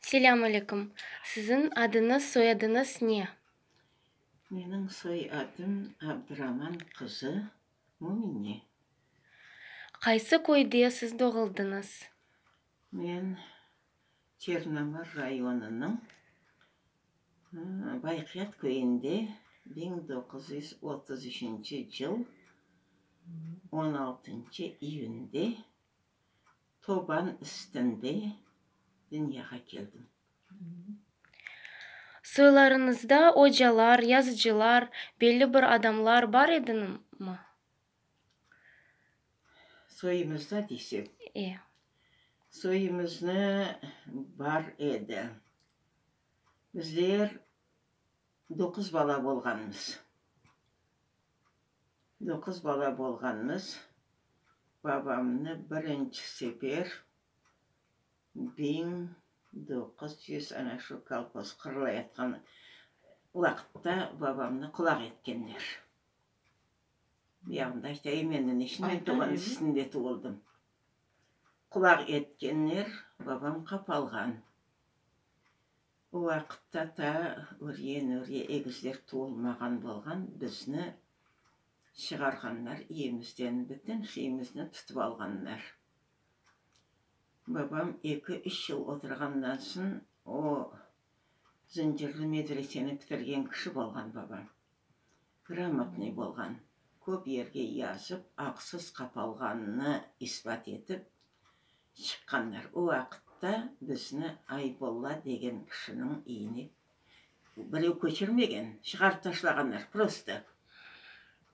Selâm aleyküm. Siziñ adıñız, soyadıñız ne? Menim soy adım Abduraman qızı Mümine. Qaysı köyde siz doğuldıñız? Men Çernomor rayonınıñ Bayqıyat köyünde 1933 yıl on altıncı iyünde Toban üstünde dünyağa keldim. Soylarıñızda ocalar, yazıcılar, belli bir adamlar bar edimi? Soyumızda deysem? E. Soyumıznı bar edi. Bizler doquz bala bolğanmız. Doquz bala bolğanmız. Babamnı birinci sefer 1900, ana şu kolhoz qurılayatqan vaqıtta babamnı qulaq etkenler. Buyağında işte emenniñ işinen tuvğan üstünde tuvuldım. Qulaq etkenler, babam qapalğan. O vaqıtta ta Ürye-Nürye egizler tuvulmağan bolğan, bizni çıqarğanlar iyimizden, bütün şeyimizni tutıp alğanlar. Babam eki-üç yıl oturğandan soñ, o Zıncırlı medreseni bitirgen kişi bolğan babam. Gramotnıy bolğan, köp yerge yazıp, aqsız qapalğanını isbat etip çıqqanlar. O vaqıtta bizni Aybolla degen kişiniñ iyine birev köçürmegen, çıqarıp taşlağanlar prosto.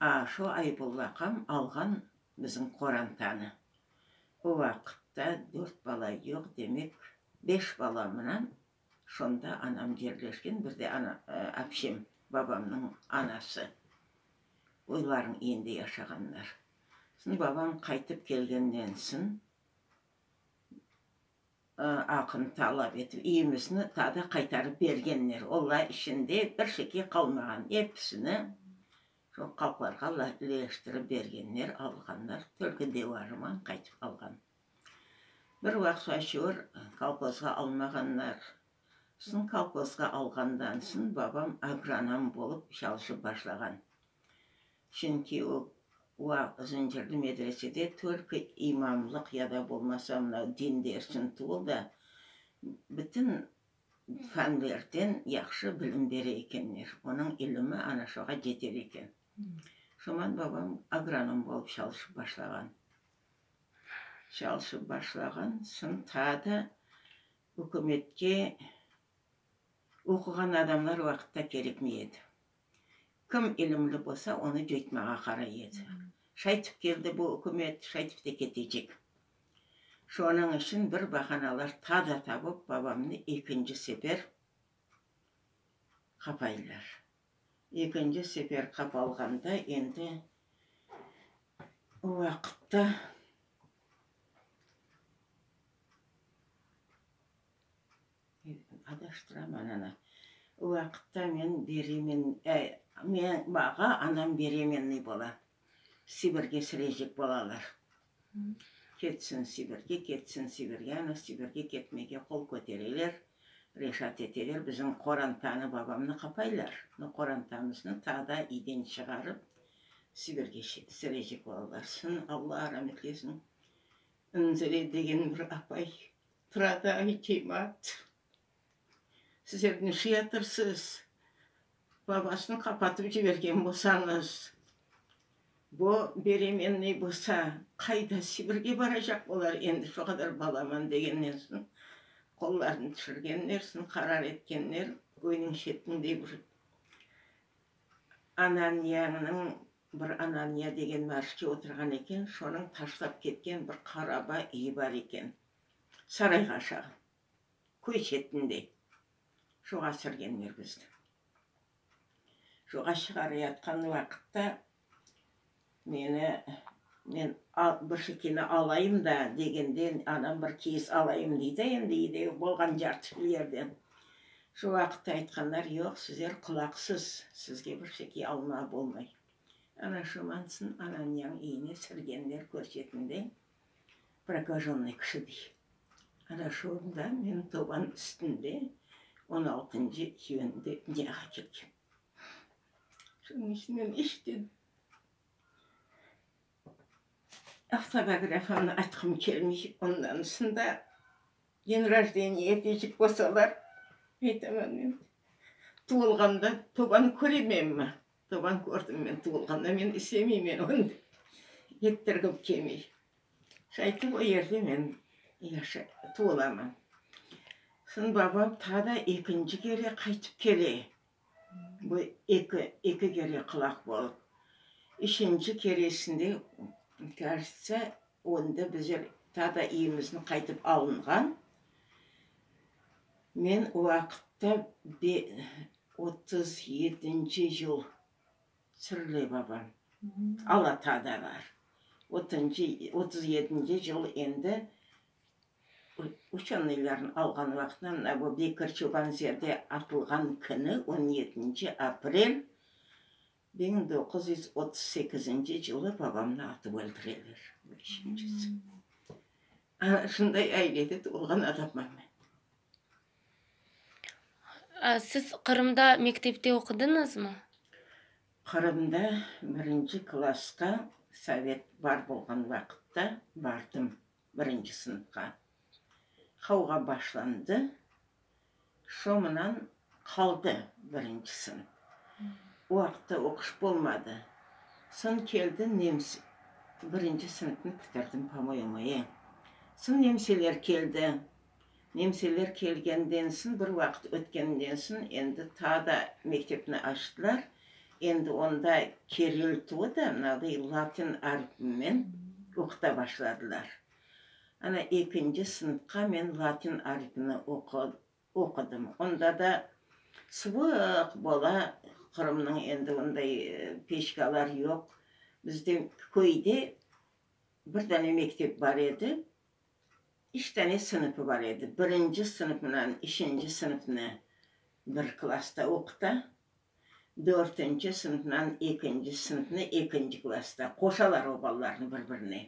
A şu Aybolla aqam alğan bizim qorantanı. O vaqıtta dört bala yoq, demek, beş bala mınan Şonda anam yerleşken, bir de ana, apşem, babamnıñ anası, oylarnıñ iyinde yaşağanlar. Soñ babam qaytıp kelgenden soñ, aqını talap etip, iyimizni taa da qaytarıp bergenler. Olar içinde bir şekil qalmağan, episini şo qalqlarğa leştirip bergenler, alğanlar, tölke devarıman qaytıp alğan. Bir vaqıt aşör kolhozğa almağanlar. Soñ kolhozğa alğandan soñ babam agronom bolıp çalışıp başlağan. Çünki o Zıncırlı medresede tolko imamlıq ya da bolmasa mına din dersin tuvul da, bütün fenlerden yahşı bilim bere ekenler. Onıñ ilimi ana şoğa yeter eken. Şoman babam agronom bolıp çalışıp başlağan. Çalışıp başlağan soñ taa da ükümetke oquğan adamlar o vaqıtta kerekmey edi. Kim ilimli bolsa, onı coytmağa qaray edi. Şaytip keldi bu ükümet, şaytip de ketecek. Şonıñ içün bir bahanalar taa da tapıp, babamnı ekinci sefer qapaylar. Ekinci sefer qapalğanda endi o vaqıtta adaştıram ananı. O vaqıtta men beremen, men mağa anam beremenniy bola. Sibirge sürecek bolalar. Ketsin Sibirge, ketsin Sibirge, ana Sibirge ketmege qol kötereler, reşat eteler, bizim qorantanı, babamnı qapaylar. No qorantamıznı taa da iyden çıqarıp Sibirge sürecek bolalar. Soñ Alla rametlesin, Inzire degen bir apay tura da, Ay, cemaat, Sizler nişe yatırsız? Babasını qapatıp cibergen bolsañız, bu beremennıy bolsa, qayda Sibirge baracaq olar endi şu qadar balaman degenden soñ, qollarını tüşürgenler, soñ qarar etkenler, köyniñ şetinde bir Ananiyanıñ, bir Ananiya degen marşçı oturğan eken, şonıñ taşlap ketken bir qaraba iyi bar eken, sarayğa aşağı. Köy çetinde. Şoğa sürgenler bizni. Şoğa çıqarayatqan vaqıtta meni, men bir şekeni alayım da degende, anam bir kiyiz alayım dey da endi iyde bolğan cartı yerden. Şu vaqıtta aytqanlar, yoq, sizler qulaqsız, sizge bir şeke almağa bolmay. Ana şoman soñ ananyañ iyine sürgenler köy çetinde, prokojonnıy kişi dey. Ana şonda men toban üstünde on altıncı iyünde dünyağa kelgen. Şunıñ içün men iç de avtobiografiyamnı aytqım kelmey. Ondan soñ da den rojdeniye deycek bolsalar, aytaman men, tuvulğanda tobanı körememmi? Toban kördim men tuvulğanda, men istemeymen onı yettirgim kelmey. Şaytip o yerde men yaşay, tuvulaman. Soñ babam taa da ekinci kere qaytıp kele. Bu eki, eki kere qulaq bolıp. Üçünci keresinde, кажется, onda bizler taa da iyimizni qaytıp alınğan. Men o vaqıtta 37-nci yıl Sırlı babam, alâ taa da bar. 37-nci yıl endi uçanıylarnı alğan vaqıttan mına bu Bekir Çoban-zade atılğan künü, on yedinci aprel 1938-nci yılı babamnı atıp öldüreler. Beşincisi. Ana şunday ailede doğulğan adamman men. Siz Qırımda mektepte oqudıñızmı? Qırımda birinci klassqa sovet bar bolğan vaqıtta bardım, birinci sınıfqa. Qavğa başlandı, şomınan qaldı birinci sınıf. O vaqıtta oquş bolmadı. Soñ keldi nems, birinci sınıfnı bitirdim, po-moyemu, e. Soñ nemseler keldi. Nemseler kelgenden soñ, bir vaqıt ötkeninden soñ, endi taa da mektepni açtılar. Endi onda kiril tuvı da, mınaday latin arfimen oquta başladılar. Ana, ekinci sınıfqa men latin arfini oqudım. Onda da suvuq bola, Qırımnıñ endi onday peçkalar yoq. Bizde köyde bir dane mektep bar edi. Üç dane sınıfı bar edi. Birinci sınıfınan üçünci sınıfnı bir klasta oquta, dörtünci sınıfınan ekinci sınıfnı ekinci klasta. Qoşalar o balalarnı bir-birine.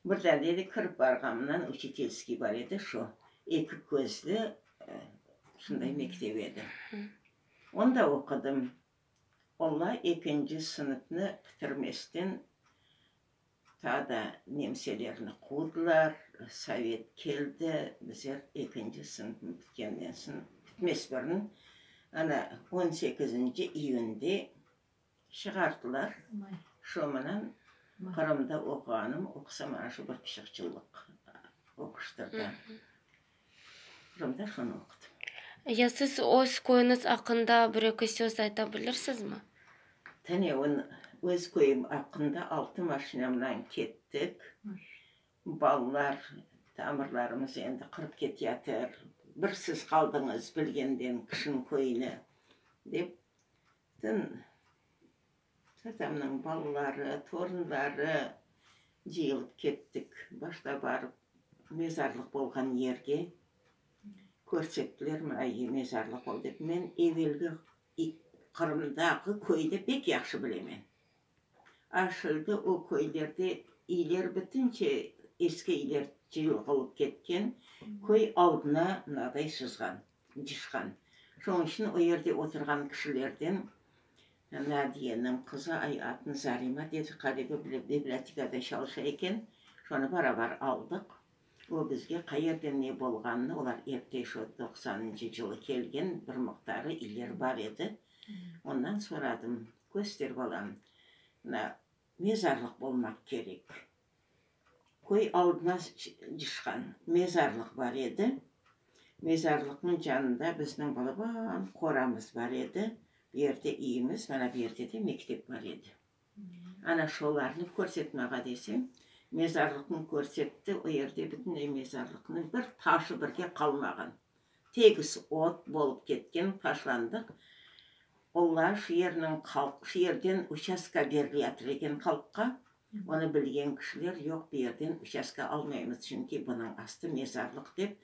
Bir dane de kirip barğanımnan uçitelskiy bar edi, şu eki közlü şunday mektep edi. Onda oqudım. Ola ekinci sınıfnı bitirmesten Taa da nemselerni quvdılar, sovet keldi, bizler ekinci sınıfnı bitkenden soñ, bitmez burun, ana, on sekizinci iyünde çıqardılar. Şo mınan Qırımda oquğanım, oqusam ana şu bir pışıqçılıq oquştırdı. Qırımda şonı oqudım. Ya siz öz köyüñiz aqqında bir-eki söz ayta bilirsizmi? Tünevin öz köyüm aqqında altı maşinamnan kettik. Balalar, tamırlarımız endi qırıp ketiyatır, bir siz qaldıñız bilgenden kişiniñ köyüne, dep, tün tatamnıñ balaları, torunları cıyılıp kettik. Başta barıp mezarlıq bolğan yerge körsettiler, mına mezarlıq oldı dep. Men evelgi Qırımdaki köyde pek yahşı bilemen. Aşıldı o köylerde iyler bütünce eski iyler cıyılğılıp ketken, köy aldına mınaday sızğan, cışqan. Şoñ içün o yerde oturğan kişilerden Nadiyeniñ qızı, ay adını Zarima dedi, qadebe bibliotekada çalışa eken, şonı barabar aldıq. O bizge qayerden ne bolğanını, olar erte şo doqsanıncı cılı kelgen, bir mıqtarı ileri bar edi, ondan soradım, Köster balam, mına mezarlıq bolmaq kerek. Köy aldına cışqan mezarlıq bar edi. Mezarlıqnıñ canında bizniñ balaban qoramız bar edi. Bu yerde iyimiz, mana bu yerde de mektep bar edi. Ana şolarnı körset mağa desem, mezarlıqnı körsetti, o yerde bütünley mezarlıqnıñ bir taşı birge qalmağan. Tegis ot bolıp ketken, taşlandıq. Olar şu yerniñ halq, şu yerden uçastka berileyatır eken halqqa. Onı bilgen kişiler, yoq, bu yerden uçastka almaymız, çünki bunıñ astı mezarlıq dep,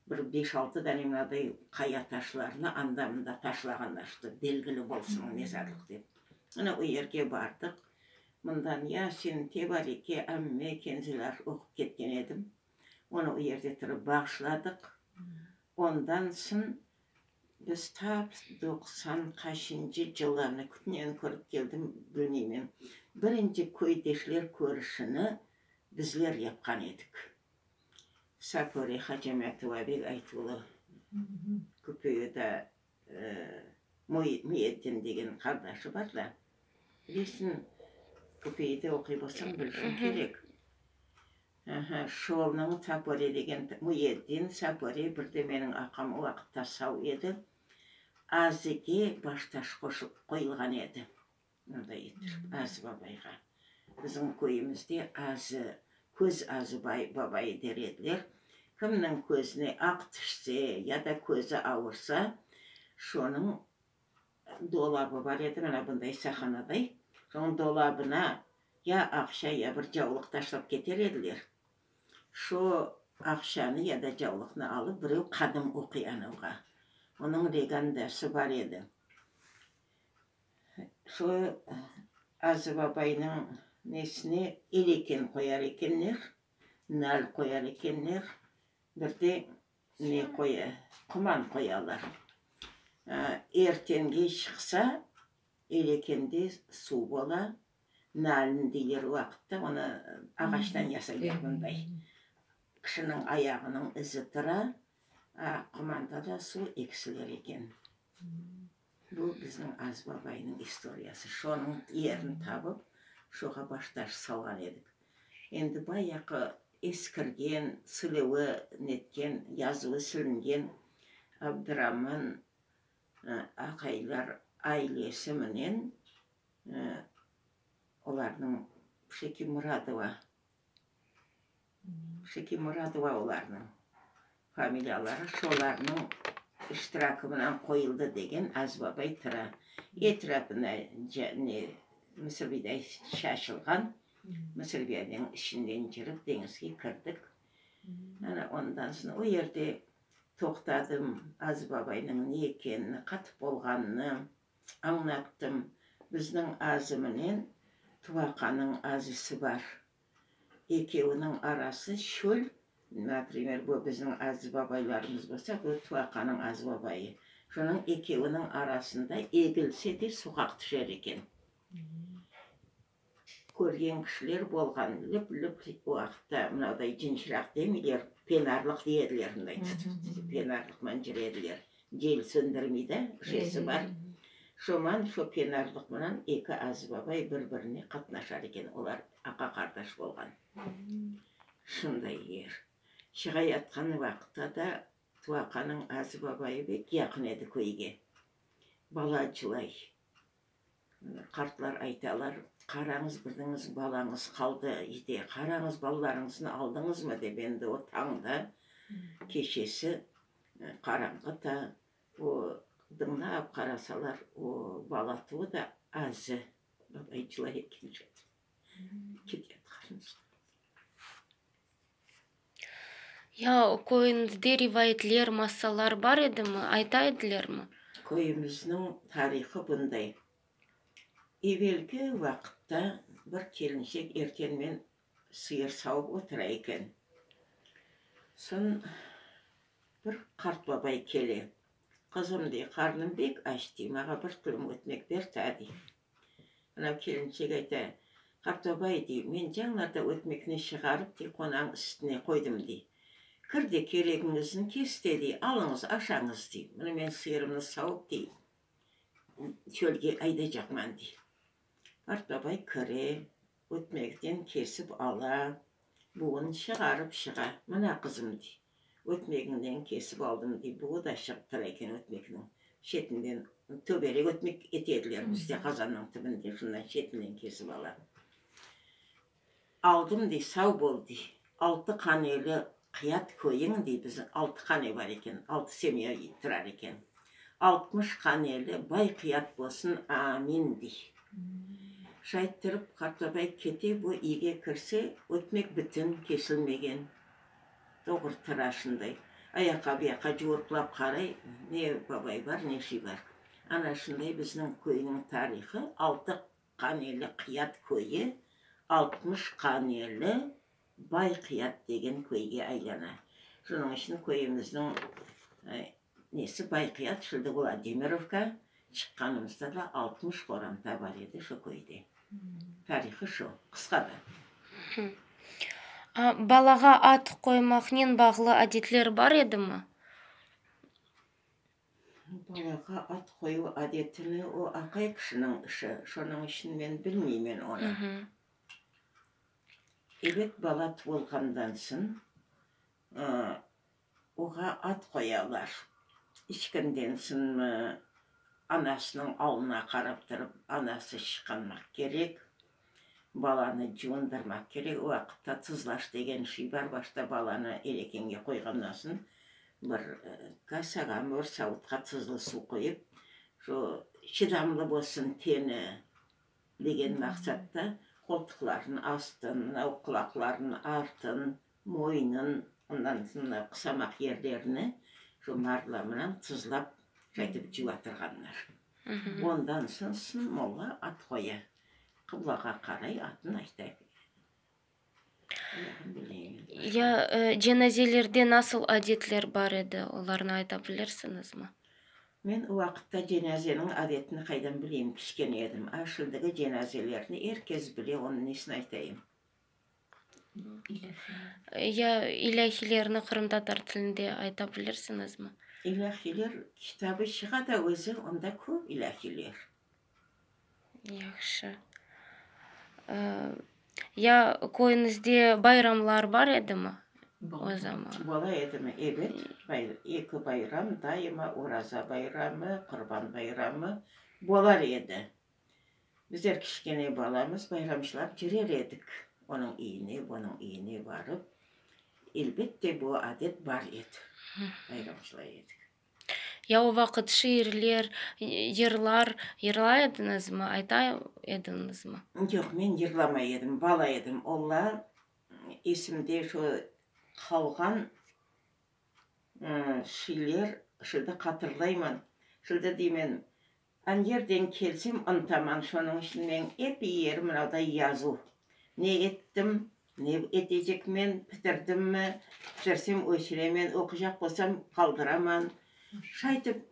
bir beş-altı dane mınaday qaya taşlarını anda-mında taşlağanlar, şto belgili bolsun mezarlıq dep. Ana o yerge bardıq. Mından Yasin, Tebareke, Amme, Kenzilar oqup ketken edim. Onı o yerde turıp bağışladıq. Ondan soñ biz tap 90 qaçıncı yıllarnı kütnen körip keldim, bilmeymen, birinci köydeşler körüşini bizler yapqan edik. Sapöre Hacametova bek aytılı Küpöyüda Müyedin degen qardaşı bar da, bilesiñ, Küpeyde oquy bolsañ bilişiñ kerek. Aha, şolnıñ Sapöre degen Müyedin Sapöre, bir de meniñ aqam o vaqıtta sav edi, Azige baştaş qoyulğan edi. Mınday ettirip, Azı babayğa. Bizim köyümizde Azı, Köz Azı babayı der ediler. Kimniñ közüne aq tüşse ya da közü avursa, şonıñ dolabı bar edi, mına bunday sahanaday. Şonıñ dolabına ya aqça, ya bir cavlıq taşlap keter ediler. Şo aqçanı ya da cavlıqnı alıp birev qadım oquy anavğa. Onıñ regandası bar edi. Şu Azı babaynıñ nesine eleken qoyar ekenler, nal qoyar ekenler, bir de ne qoya, quman qoyalar. Ertenge çıqsa, elekende suv bola, nalnı deyler o vaqıtta, onı ağaçtan yasaylar bunday. Kişiniñ ayağınıñ izi tura, qumanda da suv eksilir eken. Bu bizniñ Az babaynıñ istoriyası. Şonıñ yerini tapıp, şoğa baştaş salğan edik. Endi bayaqı eskirgen, silüvi netken, yazuvı silingen Abduraman aqaylar ailesi menen olarnıñ Şekimuradova Şekimuradova olarnıñ familiyaları, şolarnıñ iştirakı mınan qoyuldı degen Azbabay tura. Etrafına ne mısırbiday şaşılğan, mısırbiyanıñ içinden cürip deñizge kirdik. Ana ondan soñ o yerde toqtadım, Azbabaynıñ ne ekenini, qatıp olğanını añlattım. Bizniñ Azı mınen Tuvaqanıñ Azısı bar. Ekeviniñ arası çöl, naprimer, bu bizim Azı babaylarımız bolsa, bu Tuvaqanıñ Azı babayı. Şunıñ ekeviniñ arasında egilse de soqaq tüşer eken. Körgen kişiler bolğan, lüp-lüp o vaqıtta mınauday cınçıraq demeyler, penarlıq dey ediler, mınday tutıp penarlıqman cüre ediler. Cel söndürmey de, şesi bar. Şoman şo penarlıqmanan eki Azı babay bir-birine qatnaşar eken, olar aqa-qardaş bolğan. Şunday yer. Çığa yatqan vaqıtta da Tuvaqanıñ Azı babayı bek yaqın edi köyge. Bala cılay. Qartlar aytalar, Qarañız, birdiñiz balañız qaldı ide, qarañız, balalarıñıznı aldıñızmı? dep, endi o tañda, keçesi qaranğı da, o dıñlap qarasalar, o bala tuvı da azı, babay cılay eken şöyle, keteyatqanımız. Ya köyüñizde rivayetler, masallar bar edimi, ayta edilermi? Köyümizniñ tarihı bunday. Evelki vaqıtta bir kelinçek ertenmen sıyır savıp otura eken. Soñ bir qartbabay kele. Qızım, dey, qarnım bek aç, dey, mağa bir tülüm ötmek ber taa, dey. Anav kelinçek ayta, Qartbabay, dey, men cañlarda ötmekni şığarıp, dey, qonañ üstüne qoydım, dey. Kir de keregiñizni kes de, dey, alıñız, aşañız, dey. Mına men sıyırımnı savıp, dey, çölge aydacaqman, dey. Qartbabay kire, ötmekten kesip ala, buğını şığarıp şığa. Mına, qızım, dey, ötmegiñden kesip aldım, dey, buğı da şığıp tura eken ötmekniñ şetinden. Töberek ötmek ete ediler bizde qazannıñ tübünde, şundan şetinden kesip ala. Aldım, dey, sav bol, dey, altı qaneli Qıyat köyüñ, dey, bizim altı qane bar eken, altı semya turar eken. 60 qaneli bay Qıyat bolsun, amin, dey. Şayttırıp qartbabay kete, bu iyge kirse, ötmek bütün kesilmegen, doğru tura şunday. Ayaqqa buyaqqa cuvurqlap qaray, ne babay bar, ne şey bar. Ana şunday bizniñ köyniñ tarihı, altı qaneli Qıyat köyü, 60 qaneli. Bayqıyat degen köyge aylana. Şunıñ içün köyümizniñ nesi Bayqıyat, şimdi Vladimirovka, çıqqanımızda da 60 qoranta bar edi şu köyde. Tarihı şu, qısqa da. Balağa ad qoymaqnen bağlı adetler bar edimi? Balağa ad qoyuv adetini o aqay kişiniñ işi, şonıñ içün men bilmeymen onı. Ebet, bala tuvulğandan soñ oğa ad qoyalar. İçkenden soñmı, anasınıñ alına qarap turıp, anası çıqarmaq kerek, balanı cuvundırmaq kerek. O vaqıtta tızlaş degen şey bar, başta balanı elekenge qoyğandan soñ bir kasağamı, bir savutqa tızlı suv qoyıp, şu çıdamlı bolsun teni Degen maqsatta qoltuqlarınıñ astın, mınav qulaqlarınıñ artın, moynun, ondan soñ mınav qısamaq yerlerini şu marla mınan tızlap şaytip cuvatırğanlar. Ondan soñ soñ molla at qoya. Qıblağa qaray atın ayta. Ya cenazelerde nasıl adetler bar edi, olarnı ayta bilirsiñizmi? Men o vaqıtta cenazeniñ adetini qaydan bileyim, kiçkene edim. A şimdiki cenazelerni er kes bile, onıñ nesini aytayım? Ya ilâhilerni qırımtatar tilinde ayta bilirsiñizmi? İlâhiler kitabı çığa da özü, onda köp ilâhiler. Yahşı. Ya köyüñizde bayramlar bar edimi o zaman? Bola edimi, ebet. Eki bayram daima, Oraza bayramı, Qurban bayramı bolar edi. Bizler kiçkene balamız, bayramçılap cürer edik. Onıñ üyüne, bunıñ üyüne barıp, elbette, bu adet bar edi, bayramçılay edik. Ya o vaqıt şiirler, yırlar yırlay ediñizmi, ayta ediñizmi? Yoq, men yırlamay edim, bala edim. Olar esimde şu qalğan şiirler, şimdi hatırlayman. Şimdi deymen, An yerden kelsem ıntaman, şonıñ içün meñ epey yerim mınavday yazuv. Ne ettim, ne etecekmen, pitirdimmi, pitirsem öçüremen, oquycaq bolsam qaldıraman. Şaytip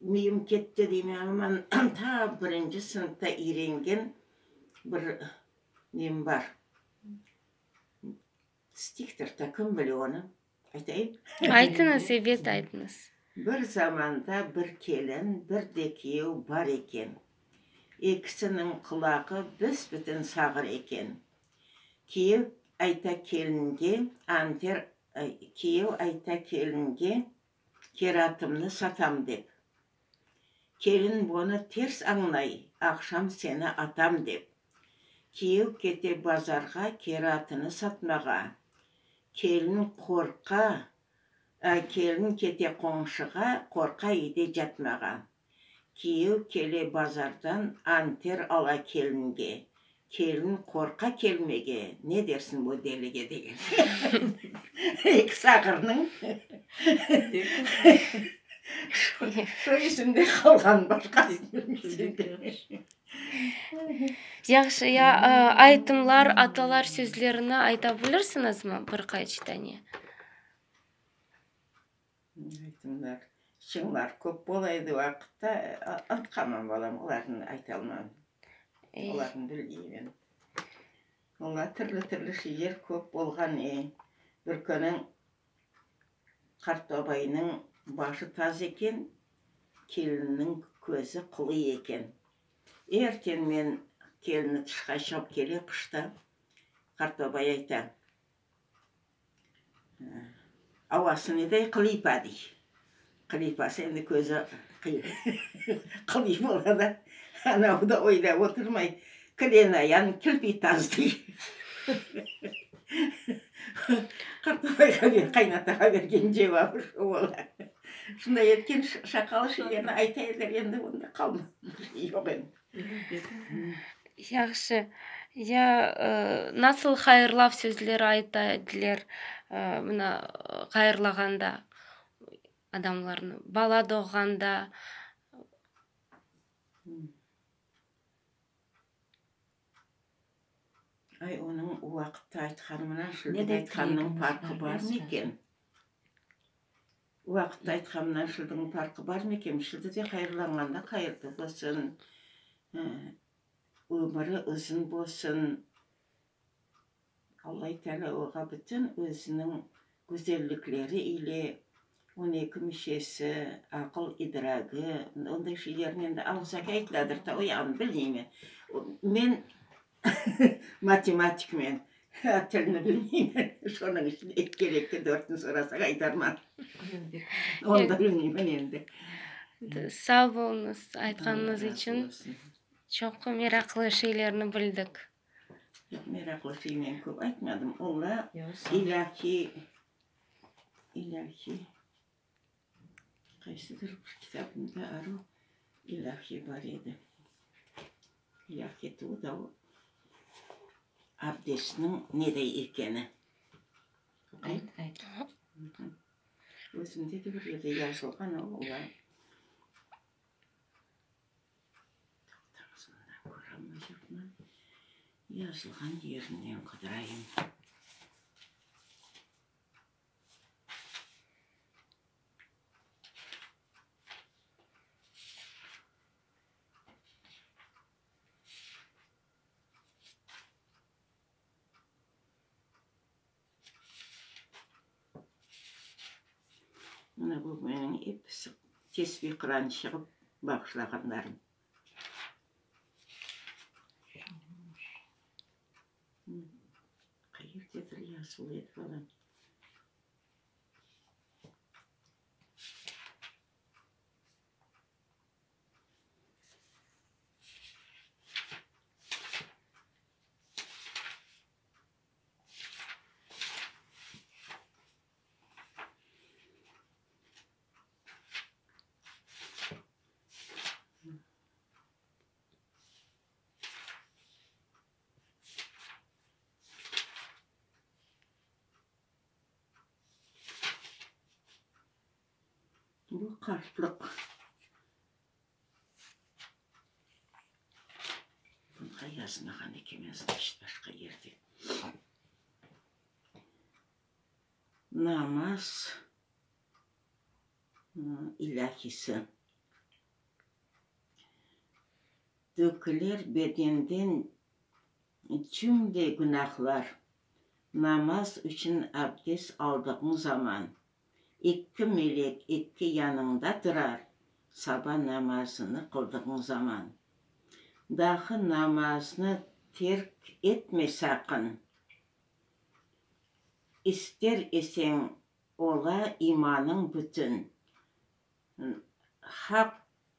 miyim ketti deymen, aman ta birinci sınıfta irengen bir nem bar. Stihtir ta, kim bile onı? Aytayım? Aytıñız, ebet aytıñız. Bir zamanda bir kelin, bir de kiyev bar eken. Ekisiniñ qulağı büs-bütün sağır eken. Kiyev ayta kelinge, anter, kiyev ayta kelinge, keratımnı satam dep. Kelin bunı ters añlay, aqşam seni atam dep. Kiyev kete bazarğa keratını satmağa. Kelin qorqa, kelin kete qoñşuğa, qorqa iyde catmağa. Kiyev kele bazardan, anter ala kelinge. Kelin qorqa kelmege, ne dersin bu delige degen. Eki sağırnıñ şu esimde qalğan, başqasını bilmeyim. Yahşı, ya aytımlar, atalar sözlerini ayta bilirsiñizmi bir qaç tane? Aytımlar, çıñlar köp bola edi vaqıtta, unutqanman balam, olarnı aytalmam, olarnı bilmeymen. Olar türlü-türlü şeyler köp bolğan e. Bir künü qartbabaynıñ başı taz eken, kelininiñ közü qulıy eken. Erten men kelini tışqa çıqıp kele qışta, qartbabay ayta. Avası neday qılıypa dey. Qılıypası endi közü qılıy bola da, anavı da oylap oturmay, Kilen ayan kilpi taz dey. Qartbabayğa qaynatağa bergen cevabı şu bola. Şunday etken şaqalı şeylerni ayta ediler, endi onda qalmadı, yoq endi. Yahşı. Ya nasıl hayırlav sözleri ayta ediler, mına, hayırlağanda adamlarnı, bala doğğanda? Ay, onıñ o vaqıtta aytqanı mınan şimdiki aytqanınıñ farqı barmı eken? O vaqıtta aytqanımnan şimdiniñ farqı barmı eken? Şimdi de hayırlanğanda hayırlı bolsun, ömüri uzun bolsun. Alla Teala oğa bütün özüniñ güzellikleri ile, on eki müşesi, aqıl-idragi, onday şeylerni endi ağızaki aytıladır ta, o yağını bilmeymen. Men matematikmen, tilni bilmeymen, şonıñ içün eki kere eki dörtni sorasañ aytarman. Onı da bilmeymen endi. Sağ oluñız aytqanıñız içün, çoq meraqlı şeylerni bildik. Yoq, meraqlı şey men köp aytmadım. Ola ilâhiy, ilâhiy, qaysıdır bir kitabında aru ilâhiy bar edi. İlâhiy tuvı da o abdestniñ neday ekeni. Ayt, ayt. Özümde de bir yerde yazılğan o, ola. Toqtañız, mından köralmaycaqman. Yazılğan yerinden qıdırayım. Mına bu menim episi tesbih Quran çığıp bağışlağanlarım. Qayerdedir yazılı edi, balam. Bu qartlıq. Bunğa yazmağan ekenmen, znaçit, başqa yerde. Namaz ilâhisi. Döküler bedenden cümle günahlar, Namaz içün abdest aldığıñ zaman. Ekki melek ekki yanıñda turar, Saba namazını qıldığıñ zaman. Dahı namaznı terk etme saqın, İster eseñ ola imanıñ bütün. Haq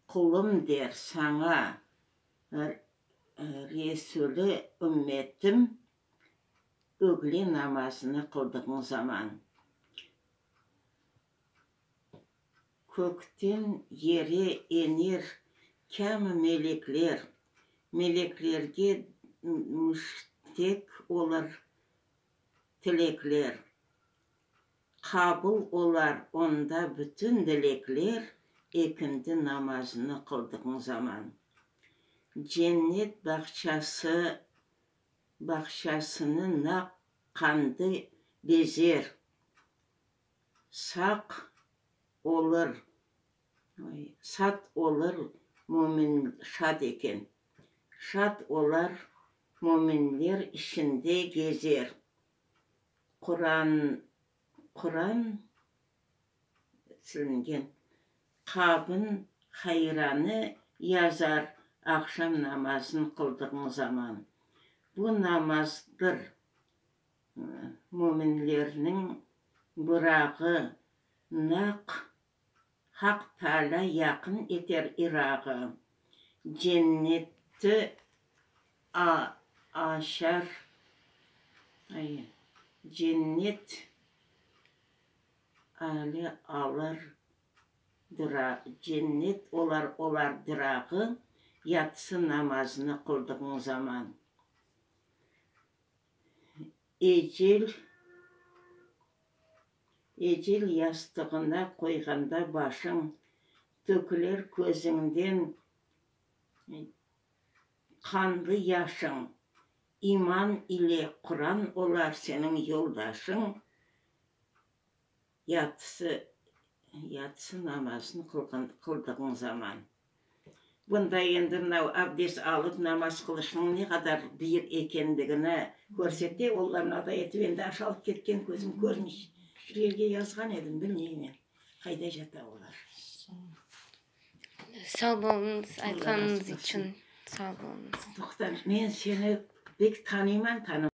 qulum der saña Resuli ümmetim, Ögle namazını qıldığıñ zaman. Kökten yere ener kâmi melekler, Meleklerge müştek olur tilekler. Qabul olar onda bütün dilekler, Ekindi namazını qıldığıñ zaman. Cennet bağçası bağçasını naq qandı bezer, Saq olur, sat olur mümin şad eken, Şad olar müminler içinde gezer. Quran, Quran silingen, qabın hayranı yazar aqşam namazın qıldığıñ zaman. Bu namazdır müminlerniñ burağı, naq Haq Taalâ yaqın eter irağı, Cennetti aşar, cennet ali alır dura, cennet olar olar durağı, Yatsı namazını qıldığıñ zaman. Ecel. Ecel yastığına qoyğanda başıñ, Töküler közüñden qanlı yaşıñ. İman ile Quran olar seniñ yoldaşıñ, Yatsı, yatsı namazın qılğan, qıldığıñ zaman. Bunda endi mınav abdest alıp namaz qılışnıñ ne qadar büyük ekenligini körsete, olarnı aday etip endi aşalıp ketken közüm körmey. Bir yerge yazğan edim, bilmeymen, qayda yata olar. Sağ boluñız aytqanıñız içün, sağ boluñız. Toqta, men seni bek tanıyman, tanı.